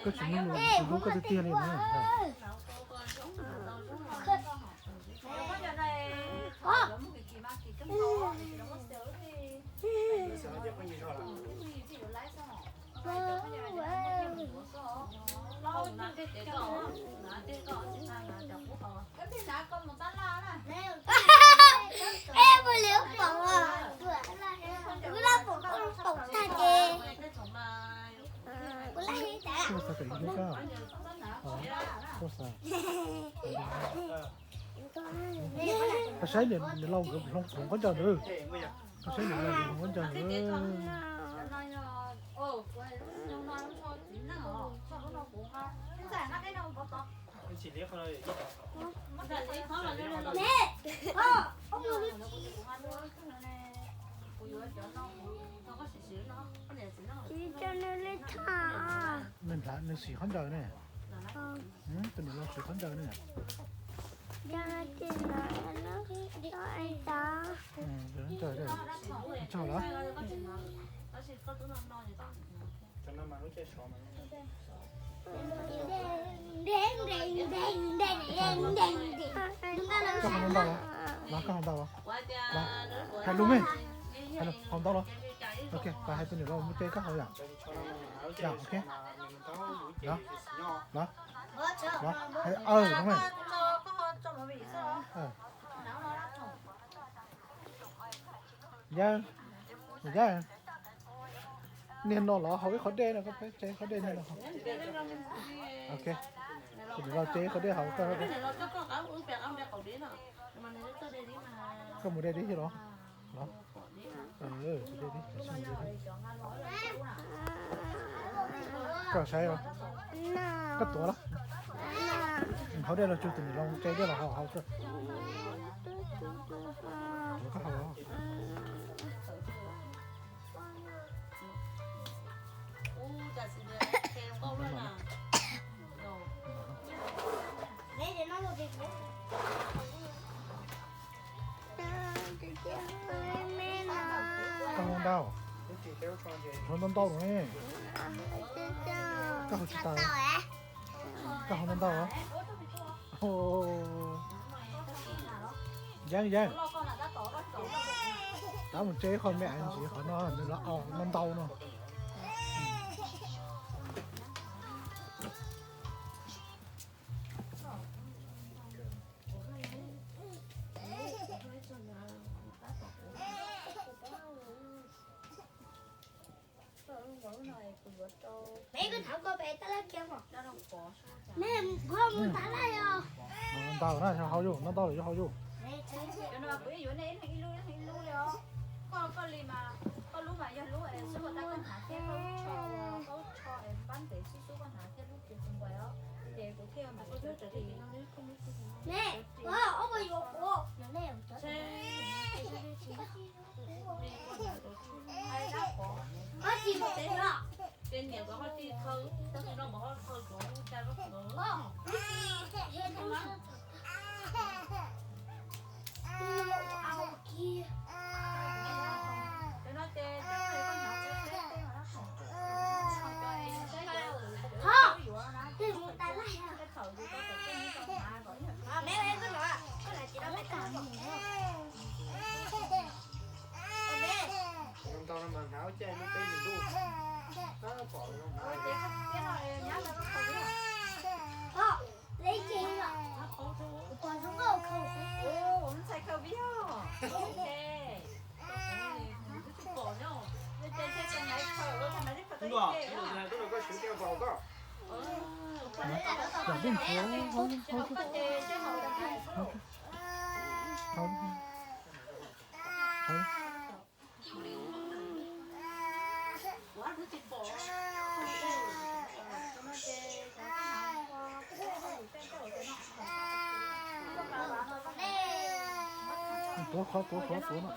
Koj tsis muaj lus, tsis hlub koj tiag tiag li na. Eb, ua li ub pom, ua li ub pom, ua li ub pom tag ces, ua li ub pom. Tuaj xav tawm ib lub koj. Tuaj xav. Koj saib niam laus nkawd hloov khaub ncaws ntawd. Koj saib niam laus nkawd hloov khaub ncaws ntawd. Nws nrhiav nws siv khaub ncaws ne. Tus niam laus siv khaub ncaws ne. Tsaug lawm. Koj ho ntau ntau los? Los koj ho ntau los? Los, hais lus me. Hais lus, ho ntau los? Ok, koj hais tus niam laus mus ce koj haus yom. Yom, ok. Los, los, los, hais, aw, los me. Yawg, yawg, niag no los haus ib qhov dej no, koj peb ce qhov dej no. Ok, tus niam laus ce ib qhov dej haus koj. Koj mus de dib thiab los? Los. Koj saib os. Koj tuav los? Haus dej los tsuag, tus niam laus ce dej los haus haus. Tuav koj haus. Koj haus ntau, haus ntau ntau los ne. Koj haus tsis tau. Koj haus ntau ntau. Yeeb yeeb, rov mus ce qhov me ntsis qhov no nws los ntau ntau no. Ntau na, haus yus, ntau ntau lawm yus haus yus. Tuav qhov, tuav qhov, tuav no.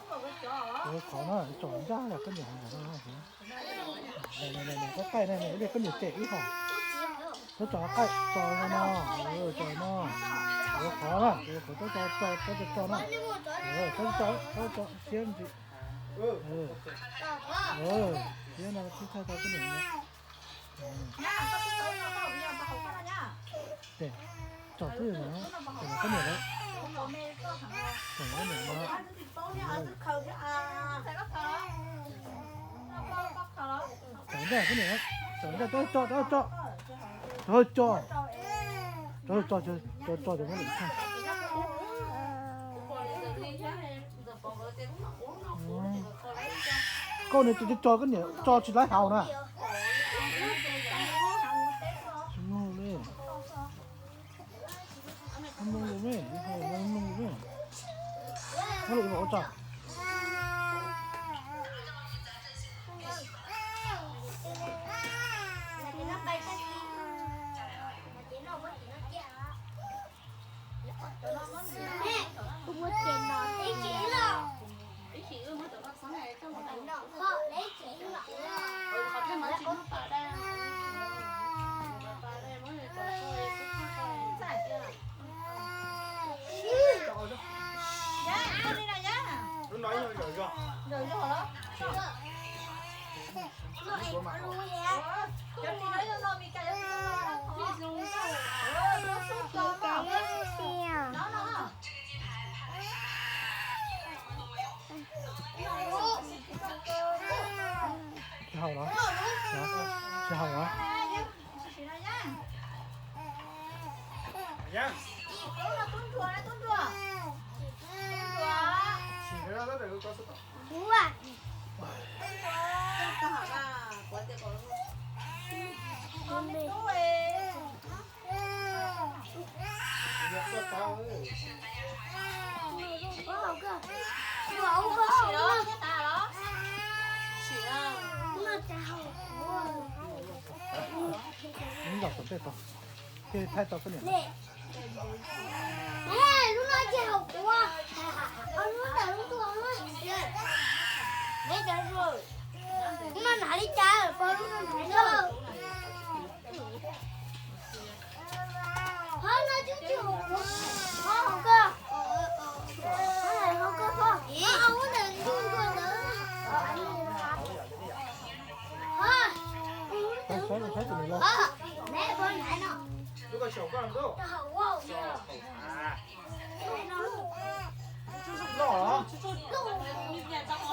Tuav qhov no, tsom ncaj yog koj niam hais ntawd no. Koj qaij na, koj niam cem ib hom. Koj tsom qaij, tsom no, tsom no. Qhov na, qhov tab tso, tab tso na. Tab tso, tab tso siab ntsis. Siab no tib thaij tau koj niam no. Ces tso twb no, ces koj niam no. Tso koj niam no. Tso ntej koj niam no. Tso ntej, tab tso, tab tso. Tso, tso. Tso, tso, tso, tso, tso, tso. Koj niam tso, tso, tso koj niam tso tsis laib haus na. Tsis mloog li. Mloog li me, mloog li me. Muab lus ua tso. Kuv muab ces no ib chim los. Tsis haus los? Tsis haus los? Nws los tom tej tau, ces thaij tau koj niam. Lub no ces haum kuv, lub ntawm lub ntuag. Lub no hnav li cas, pog, lub no hnav li cas? Hov no twb tsis haum kuv, hov haum koj. Hov haum koj pog, hov lub ntawm lub ntuag ntawd. Hov, hov, neb pog hnav no. Loj los?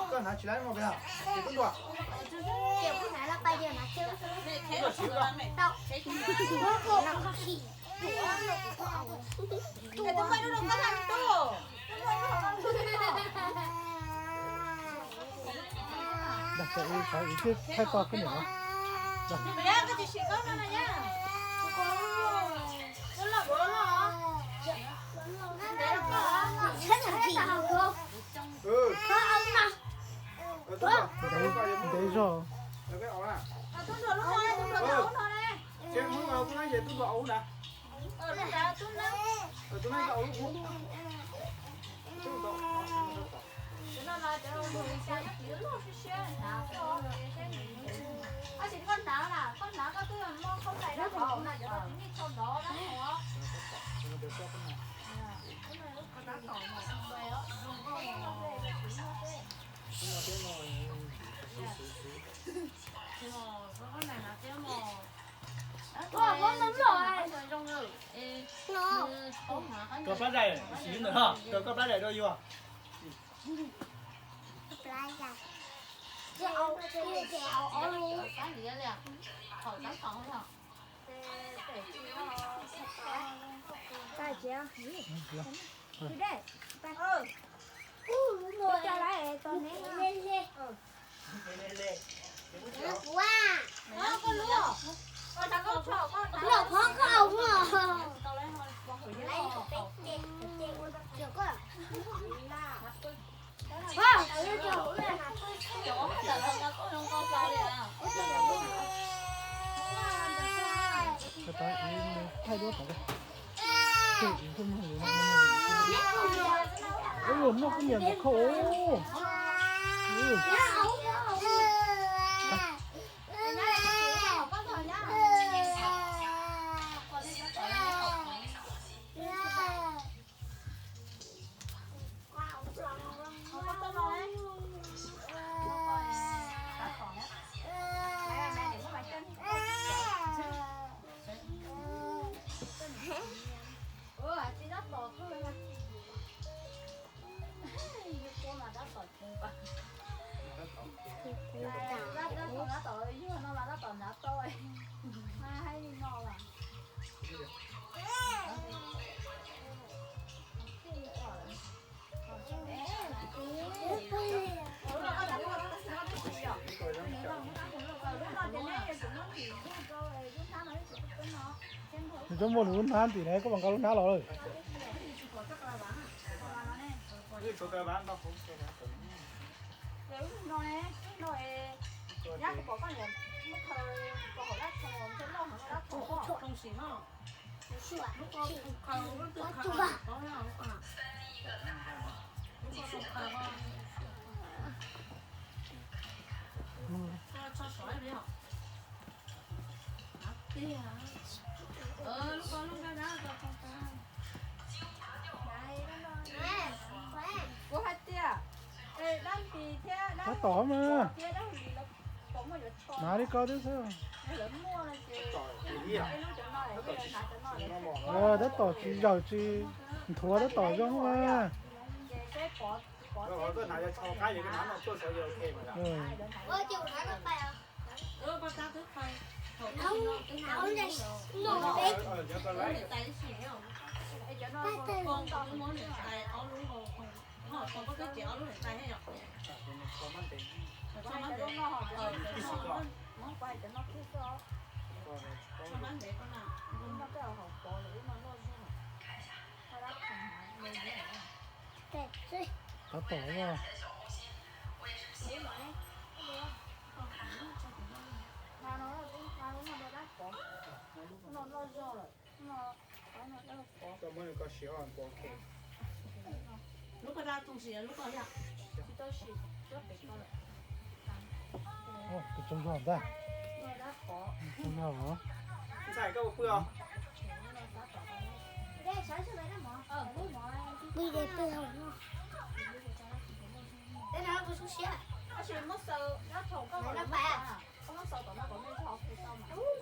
Koj hnav tsis laib no peb ha, ces tub ntua. Ces kuv hnav no pais yog hnav chaw. Tub ntua tsis ua. Dag, ib sawv ib twb thaij tau koj niam no. Ntev zog. Koj plab daim, siv ntawm no, koj plab daim rau yus. Ua, noj koj niam ntawm khau. Koj muaj lub hnab tim ne, koj mam nqa lub hnab los lawm. Kuv hais tias, dab npis thiab dab, tom mas, hnav li ko thiab xwb. Tab tom tsis zawm tsis nthuav, tab tom zoo mas. Tab tom Tus tsoo zog ntag. Tsoo zog os. Ntxhais, koj puas pw os? Pw de pw hauv no. Tab sis muab xaws dab thaum koj, koj muab xaws tom no kom me txog pw tau mas.